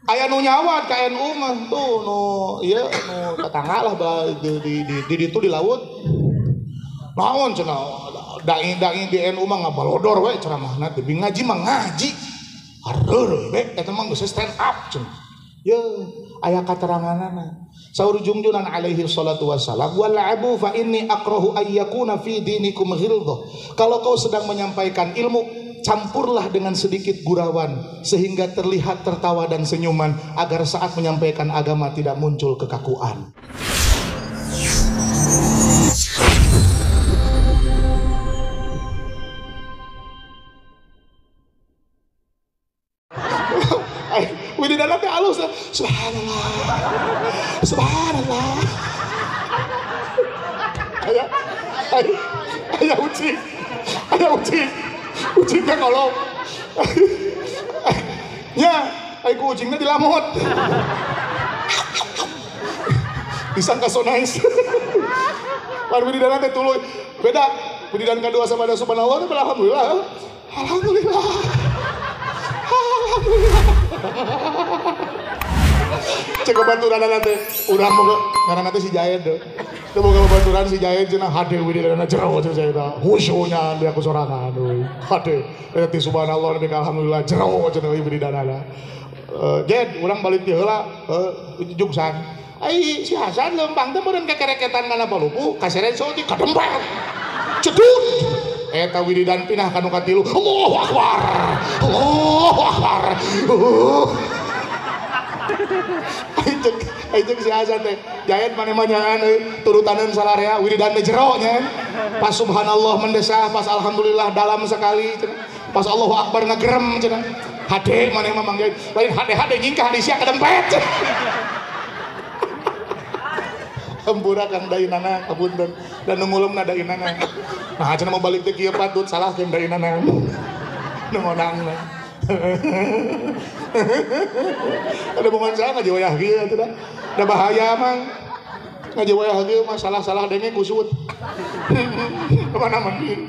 Aya nu nyawat ka NU mah tuh nu ieu nu tetangga lah di ditu di laut. Naon cenah dai-dai di NU mah ngabalodor we ceramahna teh ngaji mah ngaji. Areureun we eta mah geus stand up cenah. Ye aya kateranganana. Saur jungjunan alaihi salatu wassalam wal abu fa inni akrahu ay yakuna fi dinikum ghilzah. Kalau kau sedang menyampaikan ilmu, campurlah dengan sedikit gurauan sehingga terlihat tertawa dan senyuman agar saat menyampaikan agama tidak muncul kekakuan. Wididana teh alus, subhanallah, subhanallah. Aya, aya ucing, aya ucing. Ucingnya kolom. Nya, ai ku ucingna dilamot. Disangka so nice. Pan wididana teh tuluy. Beda wididan kadua sama ada subhanallah teh alhamdulillah. Alhamdulillah. Alhamdulillah. Cek babaturanna teh urang boga ngaranna teh si Jaed. Teu boga babaturan si Jaed cenah hade wididana jero cenah eta. Khusyunya dia ku sorangan euy. Hade eta teh subhanallah nepi ka alhamdulillah jero cenah wididana. Jed urang balik ti heula jungsan. Ai si Hasan leumpang teh meureun kekereketan kana palupuh kaseren saeutik kadempet. Cedut. Eta wiridan pindah ka nu katilu. Allahu akbar. Allahu akbar. Aing si Hasan teh jaen maneh mah nyaan euy turutaneun salarea wiridan teh jero nya. Pas subhanallah mendesah, pas alhamdulillah dalam sekali cenah. Pas Allahu akbar ngagerem cenah. Hade maneh mah manggil lain hade-hade nyingkah di sia kadempet. Hampura kang dainana kapunten dan nu ngulemna dainana. Nah cenah mau balik teh kieu patut salah keun dainana. Nu ngonangna. Ada bongan saya ngaji wayah kieu atuh da. Da bahaya mang. Ngaji wayah kieu mah salah-salah denge kusut. Kemana mending.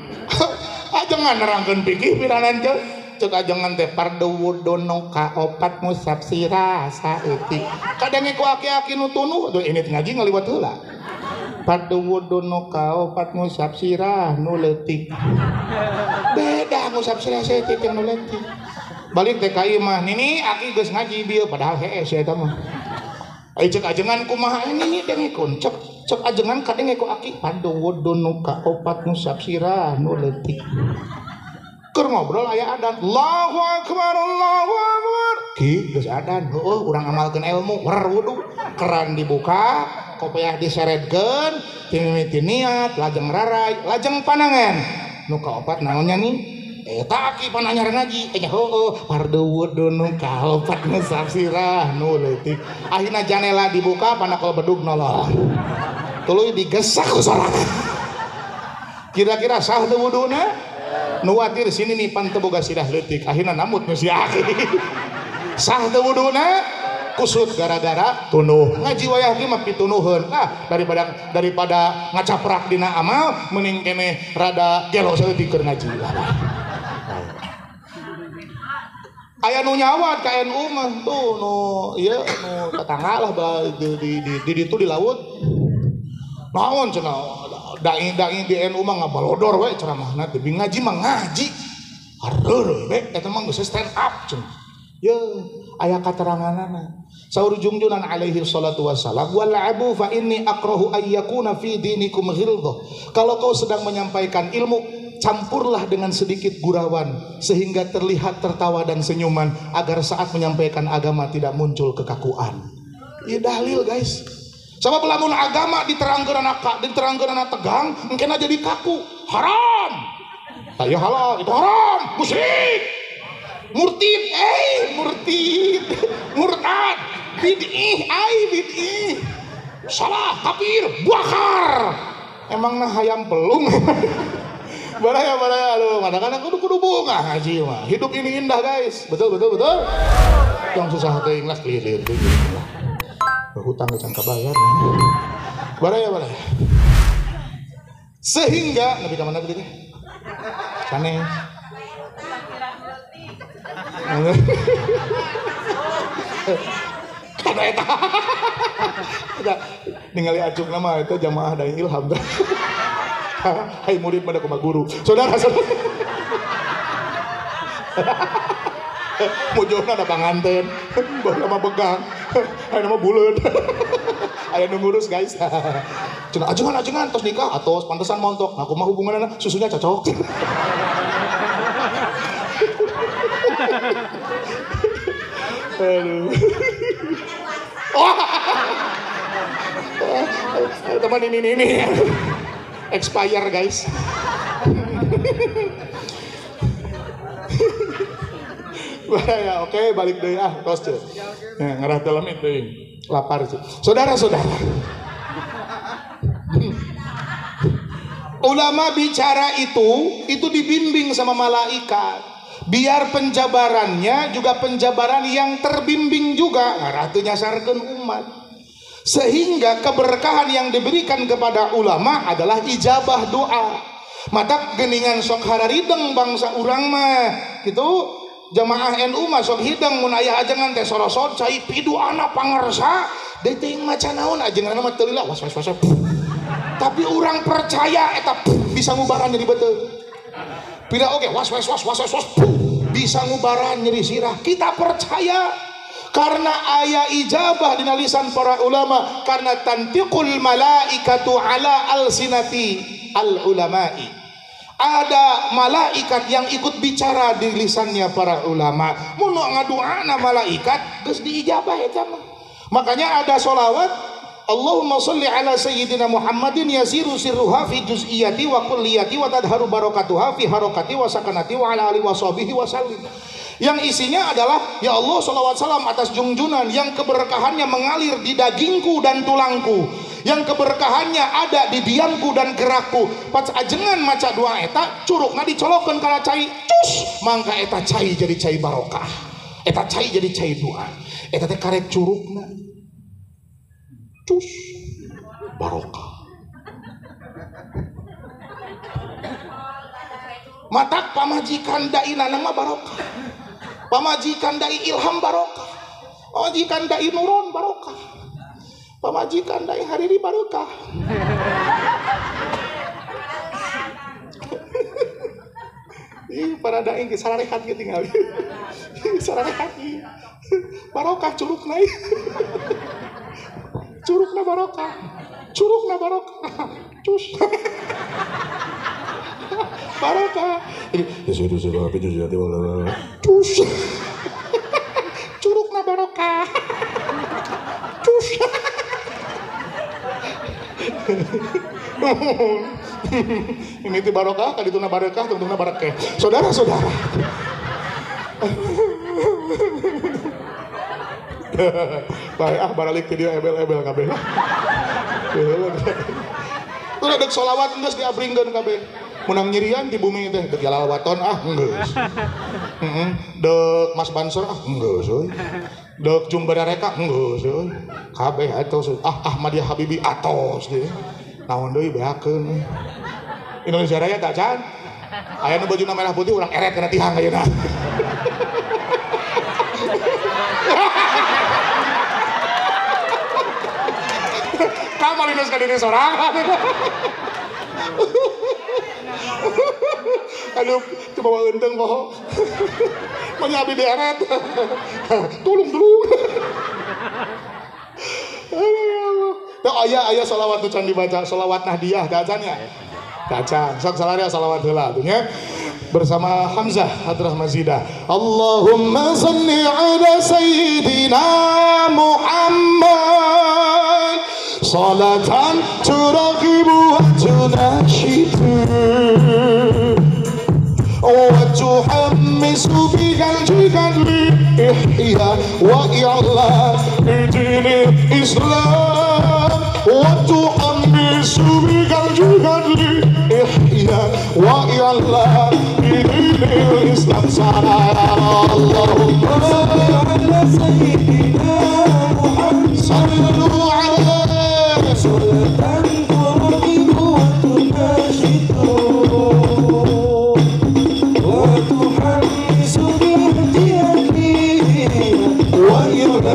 Ajengan nerangkeun fikih piranan ceu. Cek ajengan teh pardu wudono ka opat ngusap sirah saeutik. Kadenge ku aki-aki nu tunuh tuh ini ngaji ngaliwat heula. Pardu wudono ka opat ngusap sirah nu leutik. Beda ngusap sirah saeutik jeung nu leutik. Balik TKI mah nini aki geus ngaji bieu padahal hees eta mah. Ai cek ajengan kumaha ini dengekeun cek cek ajengan kadenge ku aki pardu wudono ka opat ngusap sirah nu leutik. Keur ngobrol aya adan Allahu akbar Allahu akbar. Ki geus adan heueuh urang amalkeun ilmu wer wudu keran dibuka kopiah diseredkeun timimiti niat lajeng rarai lajeng panangan nu kaopat naonnya nih eta aki pananyar ngaji nya heueuh pardu wudu nu kaopat ngusap sirah nu leutik akhirna janela dibuka panakol bedug nolong tuluy digesak ku sorangan kira-kira sah teu wuduna nu watir sini nih pan teu boga sirah leutik akhirna namut nu si aki sah teu wuduna kusut gara-gara tunuh ngaji wayah ge mah pitunuheun ah daripada ngacaprak dina amal mending keneh rada gelo saeutik keur ngaji lah. Aya nu nyawat ka NU mah tuh nu ieu nu tetangga lah di ditu di laut. Naon cenah dai-dai di NU mah ngabalodor we ceramahna teh ngaji mah ngaji. Areureun we eta mah geus stand up cenah. Ye aya kateranganana. Saur jungjunan alaihi salatu wassalam wal abu fa inni akrahu ay yakuna fi dinikum ghilzah. Kalau kau sedang menyampaikan ilmu, campurlah dengan sedikit gurauan sehingga terlihat tertawa dan senyuman agar saat menyampaikan agama tidak muncul kekakuan. Ieu dalil guys. Sabab lamun agama diterangkeun tegang, engkena jadi kaku. Haram. Tah ieu halal, itu haram, musyrik. Murtid, murtid, murtad, bid'ih, ai bid'ih. Salah, kafir, bakar. Emangna hayam pelung. Baraya aduh, kadang-kadang kudu bunga ngaji mah. Hidup ini indah guys. Betul betul betul. Yang susah teuing lah lieur teuing. Hutang can kabayar. Baraya. Sehingga nepi ka mana tadi teh? Sanes. Kada eta. Eta ningali acungna mah eta jamaah da ilham. Hai murid pada kumaha guru. Saudara-saudara. Mujurna ada panganten, baheula mah begang, ayeuna mah buleud. Aya nu ngurus guys. Cenah ajengan-ajengan tos nikah atos pantesan montok. Nah kumaha hubunganna susunya cocok. Aduh. Teman ini expire guys. Bahaya, oke balik deui ah tos ceu. Ya, ngarah dalam itu lapar ceu. Saudara-saudara. Ulama bicara itu dibimbing sama malaikat. Biar penjabarannya juga penjabaran yang terbimbing juga ngarah teu nyasarkeun umat. Sehingga keberkahan yang diberikan kepada ulama adalah ijabah doa. Matak geningan sok hararideng bangsa urang mah gitu. Jamaah NU mah sok hideng mun aya ajengan teh sorosot cai piduana pangersa deui teuing maca naon ajenganna mah teu lila was was was. Tapi urang percaya eta bisa ngubaran jadi betul. Pira oge was was was was was bisa ngubaran jadi sirah. Kita percaya karena aya ijabah dina lisan para ulama karena tantiqul malaikatu ala alsinati al ulama'i. Ada malaikat yang ikut bicara di lisannya para ulama. Mun ngaduana malaikat geus diijabah eta mah. Makanya ada sholawat Allahumma sholli ala sayyidina Muhammadin yasiru sirruha fi juz'iyati wa kulliyati wa tadharu barakatuha fi harakati wa sakanati wa ala alihi wa sahbihi wa sallim. Yang isinya adalah ya Allah sholawat salam atas junjunan yang keberkahannya mengalir di dagingku dan tulangku, yang keberkahannya ada di diamku dan gerakku. Pas ajengan maca doa eta curugna dicolokeun kana cai, cus mangka eta cai jadi cai barokah, eta cai jadi cai doa, eta teh karek curugna cus barokah. Matak pamajikan dai nanang mah barokah, pamajikan dai ilham barokah, pamajikan dai nuron barokah, pamajikan dai hariri barokah. Ih, para dai ge sararehat ge tinggal. Sararehat barokah curugna. Curugna barokah. Curugna barokah. Cus. Barokah. Cus. Curugna barokah. Cus. Ini ti barokah, kadituna barokah, tungtungna barakah. Saudara-saudara. Baik ah baralik ti dieu ebel-ebel kabeh. Tuh dek solawat geus diabringkeun kabeh. Menang nyirian di bumi teh dek Jalal Waton ah geus. Heeh, dek Mas Bansor ah geus euy. Dek Jumbarareka geus euy. Kabeh atos ah Ahmadiyah Habibi atos deui. Naon deui beakeun. Indonesia Raya tak can. Aya nu bajuna merah putih urang eret kana tihang ayeuna. Kamalinus ka diri sorangan. Aduh, coba bawa enteng poho. Manya abi dieret. Tulung, tulung. Tuh aya sholawat tuh can dibaca, sholawat Nahdiyah tacan ya. Tacan. Sok salaria sholawat heula atuh nya. Bersama Hamzah Hadrah Mazidah. Allahumma shalli ala sayyidina Muhammad. Salatan turaqibu wa tunashitu wa tuhammisu bihal jihad li ihya wa i'la dinil Islam wa tuhammisu bihal jihad li ihya wa i'la dinil Islam. Allahumma shalli ala sayyidina Muhammad sallu alaihi Salatan turaqibu wa tunashitu wa tuhammisu bihtiyati wa i'la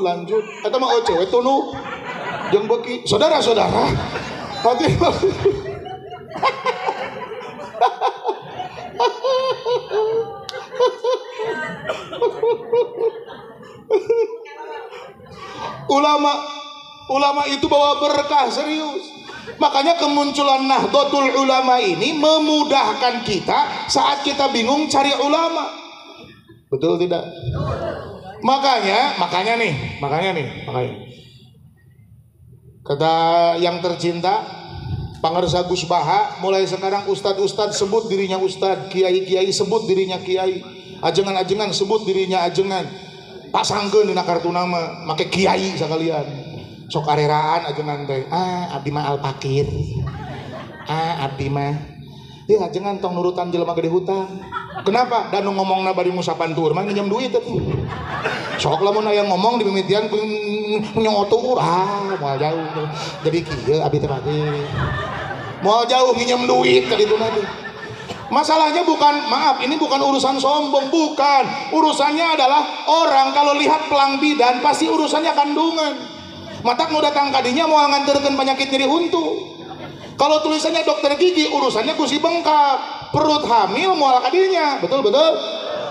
Lanjut atau mau cewek tunu yang beki saudara-saudara hati Ulama itu bawa berkah serius. Makanya kemunculan Nahdlatul Ulama ini memudahkan kita saat kita bingung cari ulama. Betul tidak? Makanya. Kata yang tercinta Pangersa Gus Baha, mulai sekarang ustad-ustad sebut dirinya ustad, kiai-kiai sebut dirinya kiai, ajengan-ajengan sebut dirinya ajengan. Pasangkeun dina kartu nama, make kiai sekalian. Sok areraan ajengan teh. Ah, abdi mah al-fakir. Ah, abdi mah. Ieu ajengan tong nurutan jelema gede hutang. Kenapa? Da nu ngomongna bari ngusapan tuur mah nginjem duit atuh. Sok lamun aya ngomong di mimitian nyotuur, ah moal jauh. Jadi kieu abdi teh mah. Moal jauh nginjem duit ka ditu teh. Masalahnya bukan, maaf, ini bukan urusan sombong, bukan. Urusannya adalah orang kalau lihat pelang bidan pasti urusannya kandungan. Matak nu datang kadinya mau nganterkeun penyakit nyeri huntu. Kalau tulisannya dokter gigi, urusannya gusi bengkak, perut hamil moal kadinya. Betul betul.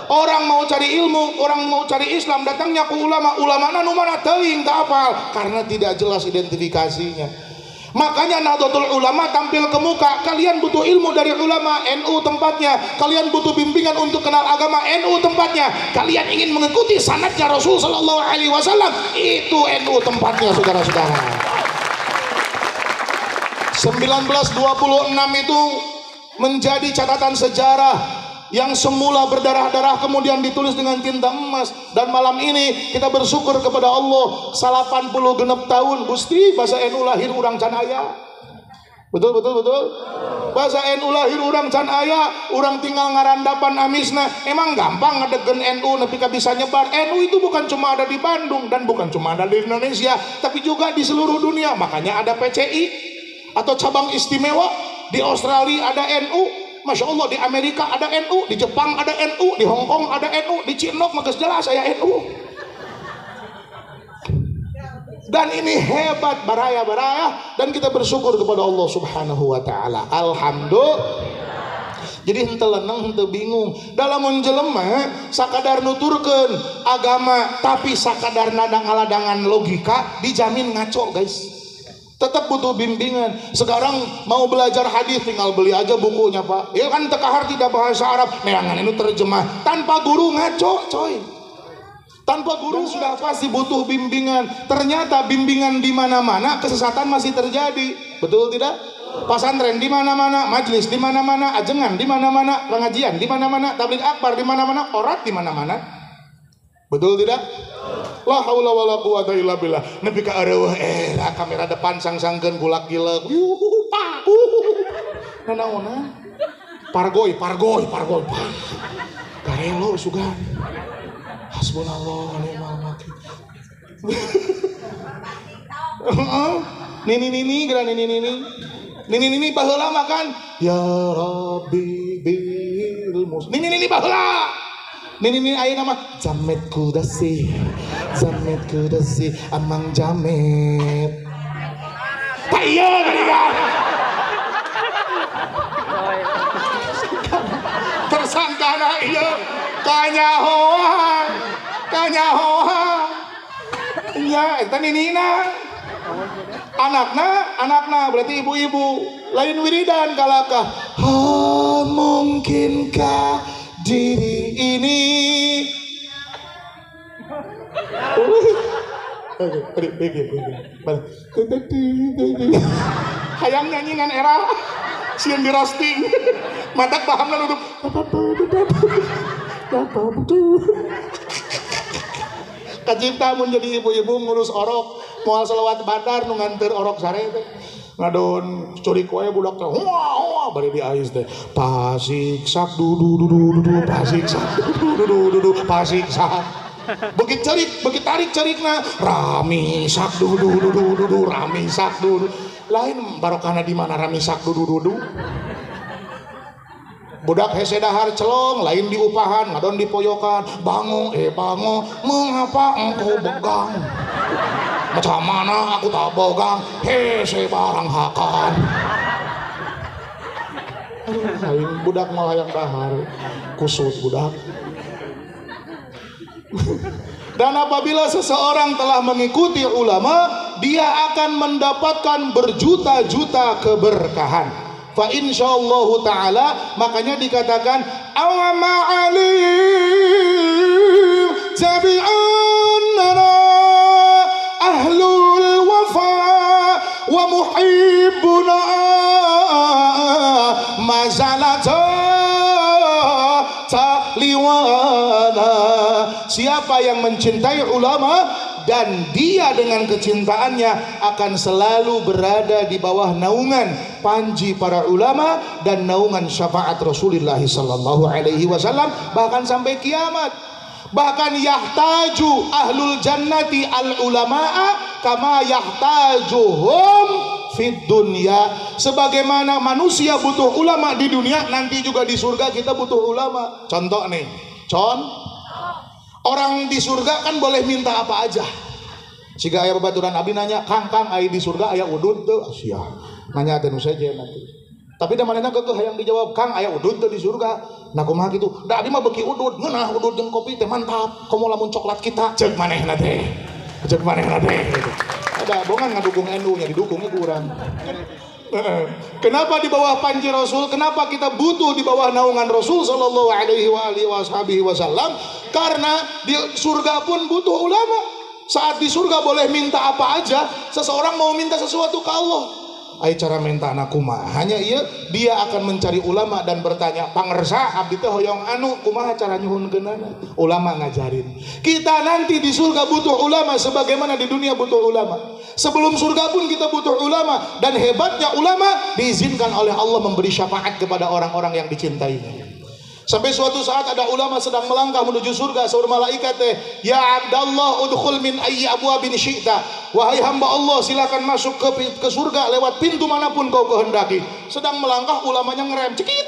Orang mau cari ilmu, orang mau cari Islam, datangnya ke ulama, ulamana nu mana teuing teu apal karena tidak jelas identifikasinya. Makanya Nahdlatul Ulama tampil ke muka. Kalian butuh ilmu dari ulama, NU tempatnya. Kalian butuh bimbingan untuk kenal agama, NU tempatnya. Kalian ingin mengikuti sanadnya Rasul Sallallahu Alaihi Wasallam, itu NU tempatnya, saudara-saudara. 1926 itu menjadi catatan sejarah yang semula berdarah-darah kemudian ditulis dengan tinta emas. Dan malam ini kita bersyukur kepada Allah, 86 tahun Gusti bahasa NU lahir urang can aya. Betul betul betul. Bahasa NU lahir urang can aya, urang tinggal ngarandapan amisna. Emang gampang ngadegen NU nepi ka bisa nyebar. NU itu bukan cuma ada di Bandung dan bukan cuma ada di Indonesia, tapi juga di seluruh dunia. Makanya ada PCI atau cabang istimewa. Di Australia ada NU, Masya Allah, di Amerika ada NU, di Jepang ada NU, di Hong Kong ada NU, di Cinok mah geus jelas aya NU. Dan ini hebat baraya-baraya, dan kita bersyukur kepada Allah Subhanahu wa taala. Alhamdulillah. Jadi henteu leneng henteu bingung. Dalam jelema sakadar nuturkeun agama tapi sakadar ngaladangan logika dijamin ngaco, guys. Tetap butuh bimbingan. Sekarang mau belajar hadis tinggal beli aja bukunya, Pak. Ya kan tekahar tidak bahasa Arab, neangan itu terjemah. Tanpa guru ngaco, coy. Tanpa guru dan sudah pasti butuh bimbingan. Ternyata bimbingan di mana-mana kesesatan masih terjadi. Betul tidak? Pasantren di mana-mana, majelis di mana-mana, ajengan di mana-mana, pengajian di mana-mana, tabligh akbar di mana-mana, orat di mana-mana. Betul tidak? La haula wala quwata illa billah. Nepi ka areueuh era kamera depan sang-sangkeun gulak gilek. Yuhu pak. Nanaonna? Pargoy, pargoy, pargoy. Garelo sugan. Hasbunallah wa ni'mal wakil. Heeh. Nini nini geura nini nini. Nini nini baheula makan. Ya Rabbi bil mus. Nini nini baheula. Nini nini aya nama jamet kudasi, jamet kudasi, amang jamet. Tak iya kali kan? Tersangka na iya, kanyahoan, kanyahoan. Ya, eta ninina. Anakna, anakna berarti ibu-ibu. Lain wiridan kalakah. Oh, mungkinkah diri ini. Hayang nyanyi ngan era sieun di roasting. Matak pahamna nutup. Kacipta mun jadi ibu-ibu ngurus orok, moal selawat bandar nu nganteur orok sare teh. Ngadon curi kue budak teh wah wah bari diais teh pasiksak dudu dudu dudu pasiksak dudu dudu dudu pasiksak begitu cerik begitu tarik cerikna ramisak dudu dudu dudu ramisak dudu lain barokahna di mana ramisak dudu dudu budak hese dahar celong lain diupahan ngadon dipoyokan bango bango mengapa engkau begang macam mana aku tak bogang hese barang hakan. Aduh, lain budak malah yang dahar kusut budak. Dan apabila seseorang telah mengikuti ulama, dia akan mendapatkan berjuta-juta keberkahan. Fa insyaallahu ta'ala, makanya dikatakan awama alim tabi'annana ahlul wafa wa muhibbuna mazalata liwana. Siapa yang mencintai ulama dan dia dengan kecintaannya akan selalu berada di bawah naungan panji para ulama dan naungan syafaat Rasulullah sallallahu alaihi wasallam bahkan sampai kiamat. Bahkan yahtaju ahlul jannati al ulamaa kama yahtajuhum fid dunya. Sebagaimana manusia butuh ulama di dunia, nanti juga di surga kita butuh ulama. Contoh nih, orang di surga kan boleh minta apa aja. Jika aya babaturan abdi nanya, "Kang, Kang, aya di surga aya udud teu?" Sia. Nanya teh nu sejen nanti. Tapi da manehna keukeuh hayang dijawab, "Kang, aya udud teu di surga?" Nah kumaha kitu? Da abdi mah beuki udud, ngeunah udud jeung kopi teh mantap. Komo lamun coklat kita, ceuk manehna teh. Ceuk manehna teh gitu. Ada bongan ngadukung NU nya didukungnya ku urang. Kenapa di bawah panji Rasul? Kenapa kita butuh di bawah naungan Rasul sallallahu alaihi wa alihi wasallam? Karena di surga pun butuh ulama. Saat di surga boleh minta apa aja, seseorang mau minta sesuatu ke Allah. Ai cara minta anak kumaha? Hanya iya dia akan mencari ulama dan bertanya, "Pangersa abdi teh hoyong anu, kumaha cara nyuhunkeunana?" Ulama ngajarin. Kita nanti di surga butuh ulama sebagaimana di dunia butuh ulama. Sebelum surga pun kita butuh ulama, dan hebatnya ulama diizinkan oleh Allah memberi syafaat kepada orang-orang yang dicintainya. Sampai suatu saat ada ulama sedang melangkah menuju surga, saur malaikat teh, "Ya Abdallah udkhul min ayyi abwabin syi'ta." Wahai hamba Allah, silakan masuk ke surga lewat pintu manapun kau kehendaki. Sedang melangkah ulamanya ngerem cekit.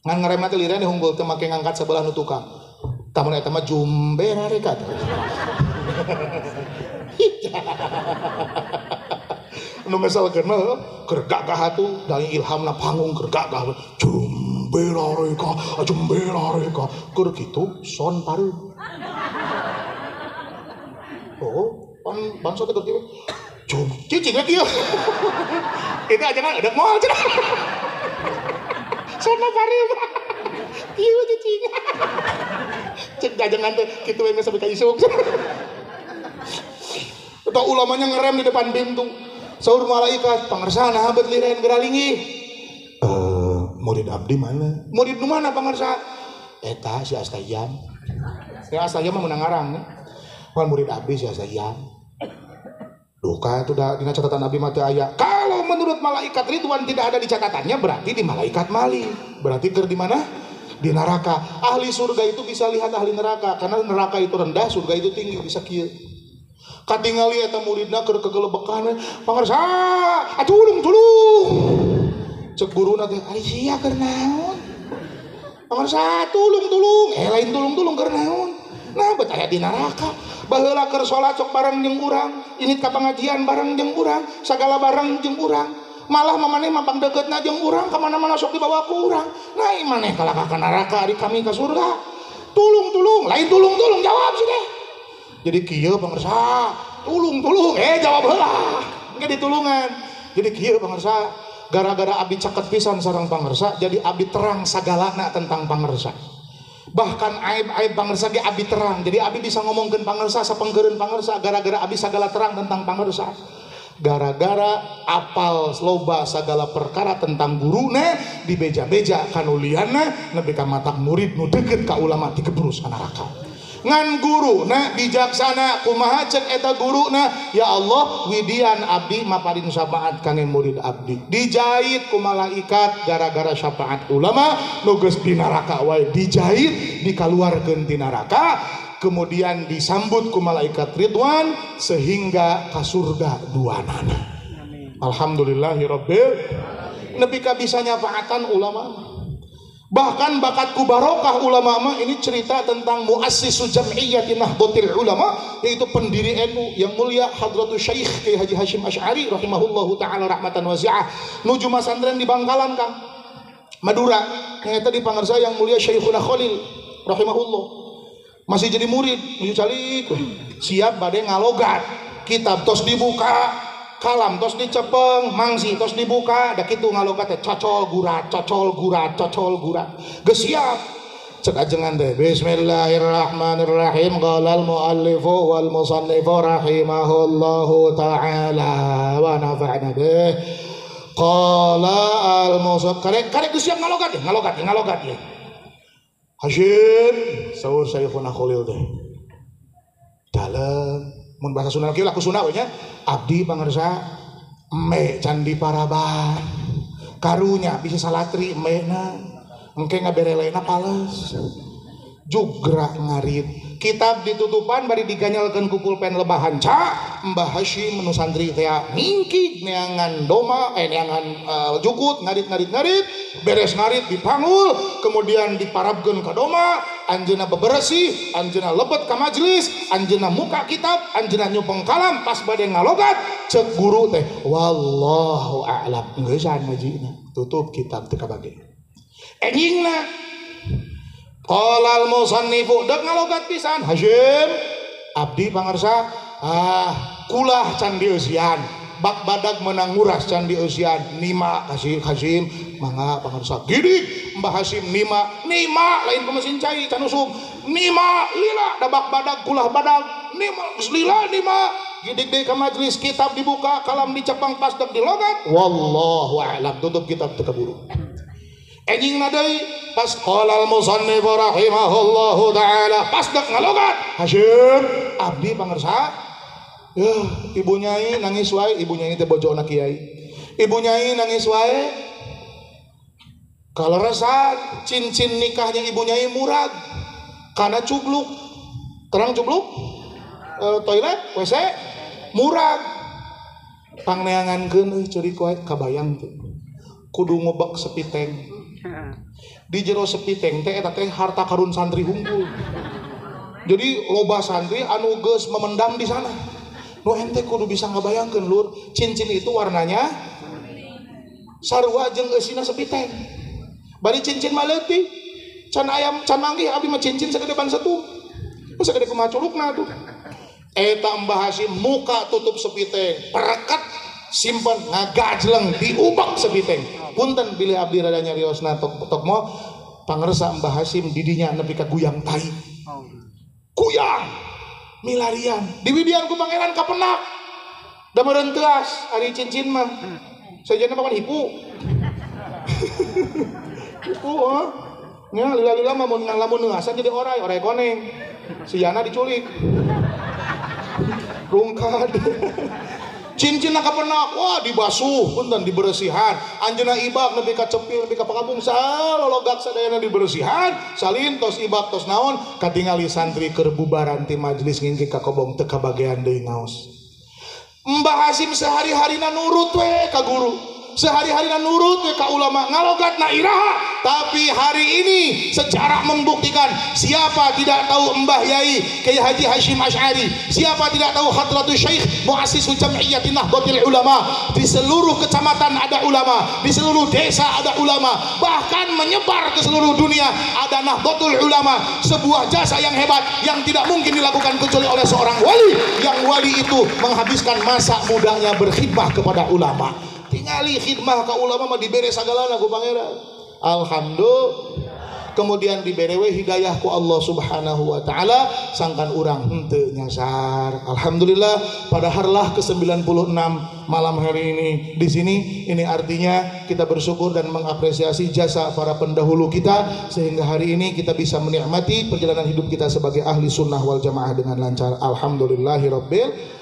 Ngan ngerem teh lirene unggul teh make ngangkat sebelah nu tukang. Tah mun eta mah jumbera reka. Nu ngeselkeun mah keur gagah atuh, dari ilhamna panggung keur gagah. Jumbera reka, jumbera reka. Keur kitu son pareum. Oh, pan bangsa teh keur kieu. Jum, cicing we kieu. Itu aja kan udah moal cenah. Son pareum. Kieu cicing. Cek jajangan teh kitu we sampai ka isuk. Atau ulamanya ngerem di depan pintu. Saur malaikat, "Pangersa naha bet liren geura linggih?" Murid abdi mana? Murid nu mana pangersa? Eta si Astayam. Ya Astayam mah menang ngarang. Pan murid abdi si Astayam. Duka itu dah dina catatan abdi mah teu aya. Kalau menurut malaikat Ridwan tidak ada di catatannya, berarti di malaikat Mali. Berarti keur di mana? Di neraka. Ahli surga itu bisa lihat ahli neraka karena neraka itu rendah, surga itu tinggi, bisa kieu. Katingali eta muridna keur kegelebekan, "Pangersa, tulung tulung." Cek guruna teh, "Ari sia keur naon?" "Pangersa, tulung tulung." Eh lain tulung tulung keur naon? Nah bet aya di neraka. Baheula keur salat sok bareng jeung urang, init ka pangajian bareng jeung urang, sagala bareng jeung urang. Malah mamaneh mah pangdeukeutna jeung urang, ka mana-mana sok dibawa ku urang. Nah maneh kalakah ka neraka ari kami ka surga. Tulung tulung, lain tulung tulung jawab sih teh. Jadi kieu pangersa, tulung tulung, jawab heula. Engke ditulungan. Jadi kieu pangersa, gara-gara abdi caket pisan sareng pangersa, jadi abdi terang sagalana tentang pangersa. Bahkan aib-aib pangersa ge abdi terang. Jadi abdi bisa ngomongkeun pangersa sapengkeureun pangersa gara-gara abdi sagala terang tentang pangersa. Gara-gara apal loba sagala perkara tentang guruna dibeja-beja kanulianna nepi ka matak murid nu deukeut ka ulama dikebrus ka neraka. Ngan guru na bijaksana kumaha cek eta guru na, ya Allah widian abdi maparin syafaat kangge murid abdi. Dijahit ku malaikat gara-gara syafaat ulama nu geus di neraka wae dijahit dikaluarkeun ti neraka, kemudian disambut ku malaikat Ridwan sehingga ka surga duanana. Alhamdulillahirabbil nepi ka bisa nyafaatan ulama. Bahkan bakatku barokah ulama mah, ini cerita tentang muassisu jam'iyyati Nahdlatul Ulama, yaitu pendiri NU yang mulia Hadratus Syekh Kiai Haji Hasyim Asy'ari rahimahullahu taala rahmatan wasi'ah. Nuju masantren di Bangkalan Kang Madura, yang eta di pangersa yang mulia Syekhuna Khalil rahimahullah. Masih jadi murid, nuju calik. Siap bade ngalogat. Kitab tos dibuka, kalam tos dicepeng, mangsi tos dibuka, da kitu ngalogat teh cocol gurat, cocol gurat, cocol gurat. Geus siap. Cek ajengan teh bismillahirrahmanirrahim qalal muallifu wal musannifu rahimahullahu taala wa nafa'na bih. Qala al musannif karek geus siap ngalogat ya, ngalogat ya, ngalogat ya. Hasyim saur Syekhuna Khalil teh. Dalem mun bahasa Sunda kieu laku Sunda we nya abdi pangersa eme candi paraban. Karunya bisa salatri emena. Engke ngaberelena pales. Jugra ngarit. Kitab ditutupan bari diganyalkeun ku pulpen lebahan ca Mbah Hasyim nu santri teh ngingkig neangan doma neangan jukut ngarit-ngarit-ngarit beres ngarit dipanggul kemudian diparabkeun ka doma anjeunna beberesih anjeunna lebet ka majelis anjeunna muka kitab anjeunna nyupeng kalam pas bade ngalogat cek guru teh wallahu a'lam geusan ngajina tutup kitab teu kabage enjingna. Qalal musannifu dek ngalogat pisan Hasyim abdi pangersa kulah can dieusian bak badag menang nguras can dieusian nima kasih Hasyim mangga pangersa gidik Mbah Hasyim nima nima lain ke mesin cai can usum nima lila da bak badag kulah badag nima geus lila nima gidik deui ka majelis kitab dibuka kalam dicepang pas dek dilogat wallahu a'lam tutup kitab teu kaburu. Enjing deui pas qalal musannif rahimahullahu taala pas dek ngalogat Hasyim abdi pangersa ibu nyai nangis wae ibu nyai teh bojona kiai ibu nyai nangis wae kaleresan cincin nikahnya ibu nyai murag karena cubluk terang cubluk toilet WC murag pangneangankeun ceurik wae kabayang teh kudu ngobek sepiteng di jero sepiteng teh eta teh harta karun santri hungkul. Jadi loba santri anu geus memendam di sana. Nu ente kudu bisa ngabayangkeun lur, cincin itu warnanya sarua jeung eusina sepiteng. Bari cincin mah leutik. Can ayam can manggih abdi mah cincin sagede ban setu. Sagede kumaha culukna tuh. Eta Mbah Hasyim muka tutup sepiteng, perekat simpen ngagajleng diubek sepiteng. Punten bilih abdi rada nyariosna tokmo pangersa Mbah Hasyim didinya nepi ka guyang tai. Guyang milarian diwidian ku pangeran kapenak. Da meureun teuas ari cincin mah. Sajana mah hipu. Hipu heuh. Nya lila-lila mah mun lamun neuasan jadi orai, orai koneng. Si Yana diculik. Rungkad. Cincin kapenak, wah dibasuh, punten diberesihan. Anjeunna ibak nepi ka cepil, nepi ka pakabung, salologak sadayana diberesihan. Salin tos ibak tos naon, katingali santri keur bubaran ti majelis ngingki ka kobong teu kabagean deui ngaos. Mbah Hasyim sehari-harina nurut we ka guru. Sehari-harina nurut we ka ulama, ngalogatna iraha. Tapi hari ini sejarah membuktikan siapa tidak tahu Mbah Yai Kiai Haji Hasyim Asy'ari, siapa tidak tahu Hadratus Syekh Muassisu Jam'iyyatin Nahdlatul Ulama. Di seluruh kecamatan ada ulama, di seluruh desa ada ulama, bahkan menyebar ke seluruh dunia ada Nahdlatul Ulama. Sebuah jasa yang hebat yang tidak mungkin dilakukan kecuali oleh seorang wali, yang wali itu menghabiskan masa mudanya berkhidmah kepada ulama. Tingali khidmah ka ulama mah dibere sagalana ku pangeran. Alhamdulillah. Kemudian diberewe hidayah ku Allah Subhanahu wa taala sangkan urang henteu nyasar. Alhamdulillah pada harlah ke-96 malam hari ini di sini, ini artinya kita bersyukur dan mengapresiasi jasa para pendahulu kita sehingga hari ini kita bisa menikmati perjalanan hidup kita sebagai ahli sunnah wal jamaah dengan lancar. Alhamdulillahirabbil